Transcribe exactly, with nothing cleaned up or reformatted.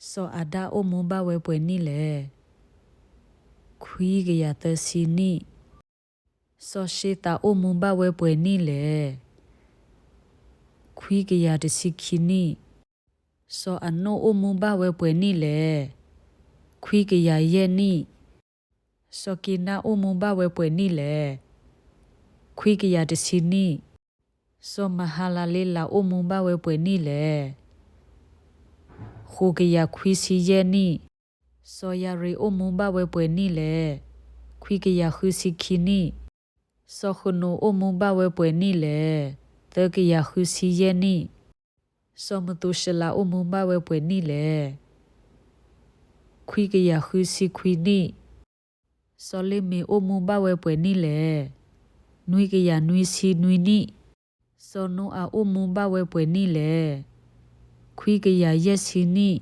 Sɔ Ada omubawɛ bɔɛnii lɛ? Kuikɛyatɛsiinii. Sɔ Sheta omubawɛ bɔɛnii lɛ? Kuikɛyatɛsiikwɛnii. Sɔ Eno omubawɛ bɔɛnii lɛ? Kuikɛyayɛnii. Sɔ Kenan omubawɛ bɔɛnii lɛ? Kuikɛyatɛsiinii. Sɔ Mahalalel omubawɛ bɔɛnii lɛ? Xukɛyakuisiiyɛnii. Sɔ Yared omubawɛ bɔɛnii lɛ? Kuikɛyakuisiikwɛnii. Sɔ Xenos omubawɛ bɔɛnii lɛ? Tɛkɛyakuisiiyɛnii. Sɔ Metushalam omubawɛ bɔɛnii lɛ? Kuikɛyakuisiikwɛnii. Sɔ Lamek omubawɛ bɔɛnii lɛ? Nuikɛyanuisiinuinii. Sɔ Noa omubawɛ bɔɛnii lɛ? Kuikɛyayɛsiinii.